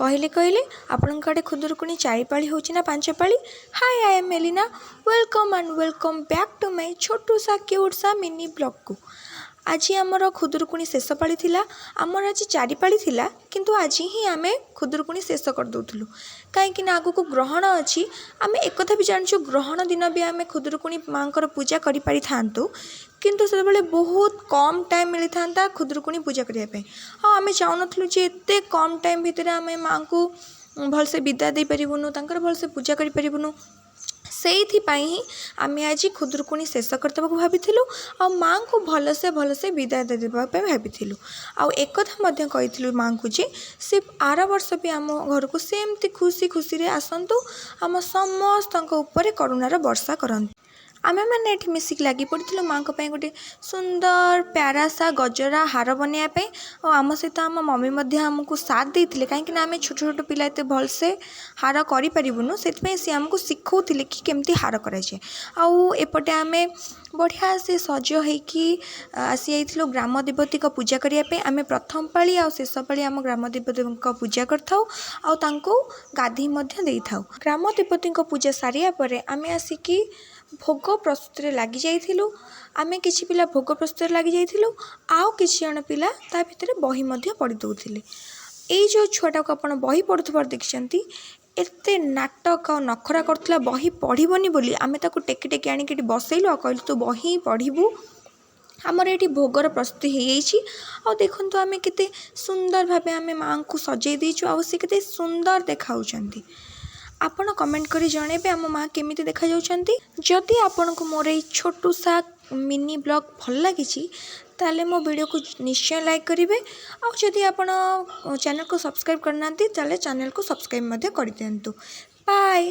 କହିଲେ କହିଲେ, ଆପଣଙ୍କ ଆଡ଼େ ଖୁଦୁରୁକୁଣୀ ଚାରି ପାଳି ହେଉଛି ନା ପାଞ୍ଚ ପାଳି? Hi, I am Elina. Welcome and welcome back to my Chhotu ସା କ୍ୟୁଟ୍ ସା ମିନି ବ୍ଲଗ୍କୁ। ଆଜି ଆମର ଖୁଦୁରୁକୁଣୀ ଶେଷ ପାଳି ଥିଲା। ଆମର ଆଜି ଚାରି ପାଳି ଥିଲା, କିନ୍ତୁ ଆଜି ହିଁ ଆମେ ଖୁଦୁରୁକୁଣୀ ଶେଷ କରିଦେଉଥିଲୁ, କାହିଁକି ନା ଆଗକୁ ଗ୍ରହଣ ଅଛି। ଆମେ ଏକଥା ବି ଜାଣିଛୁ, ଗ୍ରହଣ ଦିନ ବି ଆମେ ଖୁଦୁରୁକୁଣୀ ମାଆଙ୍କର ପୂଜା କରିପାରିଥାନ୍ତୁ, କିନ୍ତୁ ସେତେବେଳେ ବହୁତ କମ୍ ଟାଇମ୍ ମିଳିଥାନ୍ତା ଖୁଦୁରୁକୁଣୀ ପୂଜା କରିବା ପାଇଁ। ଆଉ ଆମେ ଚାହୁଁନଥିଲୁ ଯେ ଏତେ କମ୍ ଟାଇମ୍ ଭିତରେ ଆମେ ମାଆଙ୍କୁ ଭଲସେ ବିଦା ଦେଇପାରିବୁନୁ, ତାଙ୍କର ଭଲସେ ପୂଜା କରିପାରିବୁନୁ। ସେଇଥିପାଇଁ ହିଁ ଆମେ ଆଜି ଖୁଦୁରୁକୁଣୀ ଶେଷ କରିଦେବାକୁ ଭାବିଥିଲୁ ଆଉ ମାଆଙ୍କୁ ଭଲସେ ଭଲସେ ବିଦାୟ ଦେବା ପାଇଁ ଭାବିଥିଲୁ। ଆଉ ଏକଥା ମଧ୍ୟ କହିଥିଲୁ ମାଆଙ୍କୁ ଯେ ସେ ଆର ବର୍ଷ ବି ଆମ ଘରକୁ ସେମିତି ଖୁସି ଖୁସିରେ ଆସନ୍ତୁ, ଆମ ସମସ୍ତଙ୍କ ଉପରେ କରୁଣାର ବର୍ଷା କରନ୍ତୁ। ଆମେମାନେ ଏଠି ମିଶିକି ଲାଗି ପଡ଼ିଥିଲୁ ମାଆଙ୍କ ପାଇଁ ଗୋଟେ ସୁନ୍ଦର ପ୍ୟାରାସା ଗଜରା ହାର ବନେଇବା ପାଇଁ। ଆଉ ଆମ ସହିତ ଆମ ମମି ମଧ୍ୟ ଆମକୁ ସାଥ ଦେଇଥିଲେ, କାହିଁକିନା ଆମେ ଛୋଟ ଛୋଟ ପିଲା, ଏତେ ଭଲସେ ହାର କରିପାରିବୁନୁ। ସେଥିପାଇଁ ସିଏ ଆମକୁ ଶିଖଉଥିଲେ କି କେମିତି ହାର କରାଯାଏ। ଆଉ ଏପଟେ ଆମେ ବଢ଼ିଆ ସେ ସଜ ହେଇକି ଆସିଯାଇଥିଲୁ ଗ୍ରାମ ଦେବତୀଙ୍କ ପୂଜା କରିବା ପାଇଁ। ଆମେ ପ୍ରଥମ ପାଳି ଆଉ ଶେଷ ପାଳି ଆମ ଗ୍ରାମ ଦେବତୀଙ୍କ ପୂଜା କରିଥାଉ ଆଉ ତାଙ୍କୁ ଗାଧୋଇ ମଧ୍ୟ ଦେଇଥାଉ। ଗ୍ରାମ ଦେବତୀଙ୍କ ପୂଜା ସାରିବା ପରେ ଆମେ ଆସିକି ଭୋଗ ପ୍ରସ୍ତୁତିରେ ଲାଗିଯାଇଥିଲୁ। ଆମେ କିଛି ପିଲା ଭୋଗ ପ୍ରସ୍ତୁତିରେ ଲାଗିଯାଇଥିଲୁ, ଆଉ କିଛି ଜଣ ପିଲା ତା ଭିତରେ ବହି ମଧ୍ୟ ପଢ଼ି ଦେଉଥିଲେ। ଏଇ ଯେଉଁ ଛୁଆଟାକୁ ଆପଣ ବହି ପଢ଼ୁଥିବାର ଦେଖିଛନ୍ତି, ଏତେ ନାଟକ ଆଉ ନଖରା କରୁଥିଲା ବହି ପଢ଼ିବନି ବୋଲି, ଆମେ ତାକୁ ଟେକି ଟେକି ଆଣିକି ଏଠି ବସେଇଲୁ ଆଉ କହିଲୁ, ତୁ ବହି ପଢ଼ିବୁ। ଆମର ଏଇଠି ଭୋଗର ପ୍ରସ୍ତୁତି ହେଇଯାଇଛି। ଆଉ ଦେଖନ୍ତୁ, ଆମେ କେତେ ସୁନ୍ଦର ଭାବେ ଆମେ ମାଆଙ୍କୁ ସଜେଇ ଦେଇଛୁ ଆଉ ସେ କେତେ ସୁନ୍ଦର ଦେଖାଉଛନ୍ତି। ଆପଣ କମେଣ୍ଟ କରି ଜଣେଇବେ ଆମ ମା' କେମିତି ଦେଖାଯାଉଛନ୍ତି। ଯଦି ଆପଣଙ୍କୁ ମୋର ଏଇ ଛୋଟୁ ସା ମିନି ବ୍ଲଗ୍ ଭଲ ଲାଗିଛି, ତାହେଲେ ମୋ ଭିଡ଼ିଓକୁ ନିଶ୍ଚୟ ଲାଇକ୍ କରିବେ। ଆଉ ଯଦି ଆପଣ ଚ୍ୟାନେଲକୁ ସବସ୍କ୍ରାଇବ୍ କରିନାହାନ୍ତି, ତାହେଲେ ଚ୍ୟାନେଲକୁ ସବସ୍କ୍ରାଇବ୍ ମଧ୍ୟ କରିଦିଅନ୍ତୁ। ବାଏ।